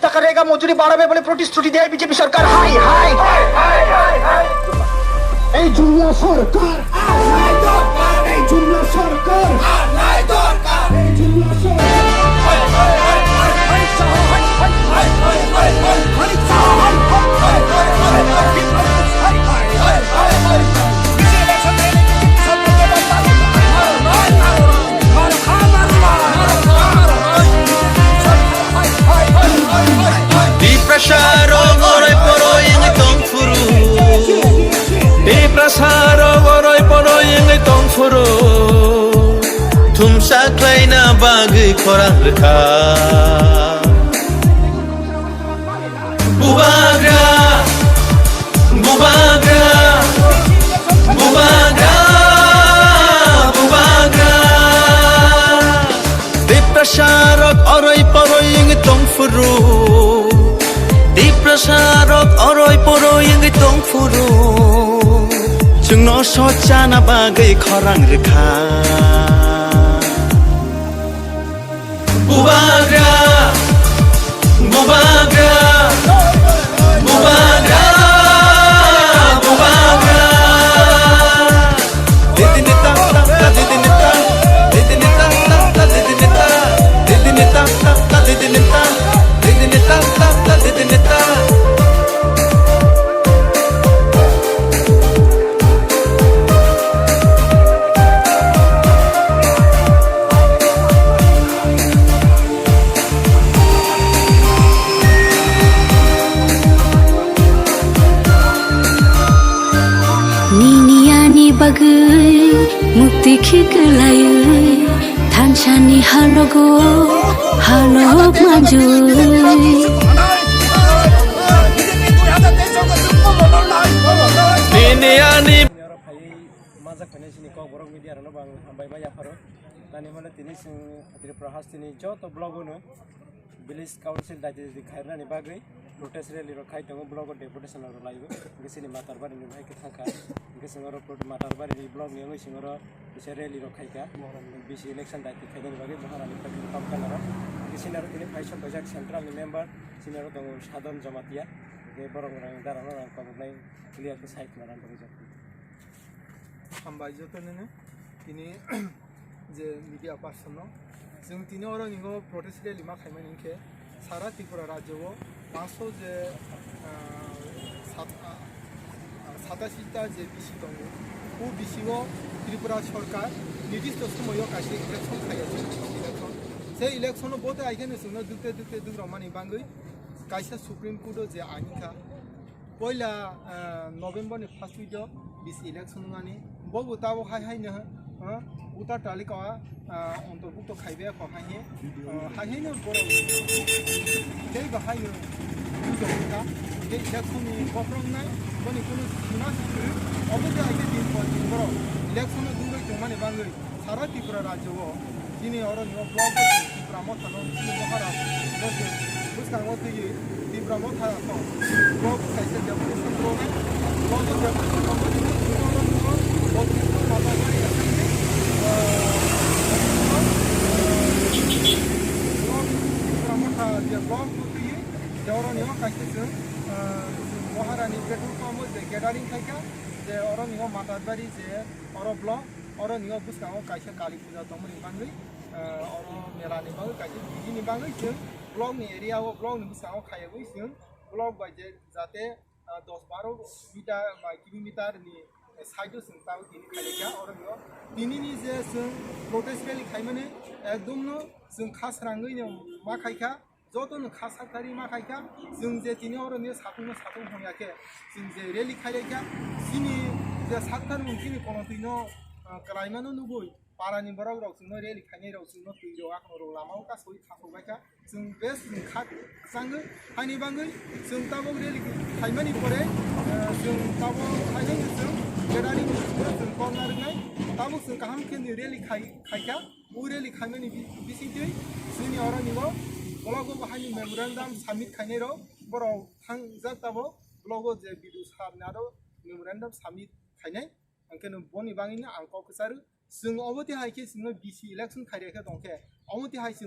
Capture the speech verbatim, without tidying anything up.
টাকা রেগা মজুরি বাড়াবে বলে প্রতিশ্রুতি দেয় বিজেপি সরকার। High high. এই জুমলা সরকার, এই জুমলা সরকার, এই জুমলা সরকার। Tiprasa rok oroi poroi wngwi tong phuru. Tiprasa rok oroi poroi wngwi tong phuru. Thumsa khlaina bagwi khorang rwkha. Bubagra, bubagra, bubagra, bubagra. Tiprasa rok oroi poroi wngwi tong phuru. Tiprasa rok oroi poroi wngwi tong phuru. Chwngno sochana bagwi khorang rwkha. Bubagra, bubagra, bubagra, bubagra. Didini ta ta ta didini ta, didini ta ta ta didini ta, didini ta ta ta didini ta, didini ta ta ta didini ta. Nini ani bagwi mukti khiklaiwi thansani halogo halok manjui. Nini ani Manjak phainai chini Kokborok media rokno bo ang hambai ma yapharo. Tani hwnle tini chwng Tripura hasteni joto block-o no village council daiti daiti khairnani bagwi protest rally rok khai tongo, block-o deputation rok laio. Hwnkhe chini Matarbari ni bahai khe thangkha. Hwnkhe chwng oro prot-, Matarbari ni block ni wngwi chwng oro kisa rally rok khaikha. B C election daiti khainani bagwi Maharani Patil Pamkana rok. Hwnkhe chini aro tini Phaisok Baijak central ni member, chini aro tongo Sadon Jamatia. Hwnkhe borok rang dara no rang kok nai clear khe sai khna rang bagwi jak. Hambai joto nini tini je media person no. Chwng tini oro ningo protest rally ma khaimani hinkhe sara Tripura rajyo o panso je, ah, sat-, ah, satasi ta je B C tongo. O B C o Tripura sorkar nirdisto somoyo kaisa election khaiya, election. Se election o vote ai kheno chwngno dukte dukte duk rwmani bagwi kaisa Supreme Court o je ain kha. Poila, ah, November ni first week o B C election wngmani. Bobo tabuk hai hai no, ah, Uttar Talikao, ah, ontorbhukto khaibai kho hai he. Ah, hai hai no borok tei bahai no bujo wngkha. Tei election ni bokhorok nai, boni kunu sima si kwrwi. Obo je hai khe din por din borok election no dugwi tongmani bagwi. Sara Tripura rajyo o chini oro ni o block o Tripura Motha no chini Maharaj no se bwskango twiwi Tripura Motha no block kaisa deputation rwnai. Block o deputation rwnai chini oro ni o Botriswar Matarbari assembly, ah, block Tripura Motha je block no twiwi je oro ni o kaisa chwng, ah, Maharani petrol pump o je gathering khaikha, je oro ni o Matarbari je oro block. Oro ni o bwskango kaisa Kali puja tongmani bagwi, ah, oro mela ni bagwi kaisa bini bagwi chwng block ni area o block ni bwskango khaiwi chwng block bai je jate, ah, dos baro meter bai kilometer ni side o chwng tabuk tini khaikha. Oro ni o tini ni je chwng protest rally khaimani ekdom no chwng kha srangwi no ma khaikha. Joto no kha saktharwi ma khaikha, chwng je tini oro ni satung no satung hongya khe, chwng je rally khailai kha, chini je sakthar mung chini kono twi no, ah, kwlaima no nugwi, para ni borok rok chwng no rally khainai rok chwng no twi rok akhno rok lama o kasui khasok bai kha, chwng bes chwng kha changwi, haini bagwi chwng tabuk rally khaimani pore, ah, chwng tabuk khainai chwng gathering chwng korna rwnai, tabuk chwng kaham khe ni rally khai, khaikha. O rally khaimani bi-, bisingtwi chini oro ni o block o bahai ni memorandum submit khainai rok borok thangjak tabuk block o je B D O sir ni aro memorandum submit khainai, hwnkhe no boni bagwi no ang kok kwcharo chwng obo twi hai khe chwngno B C election khairokhe tongkhe omo twi hai chwng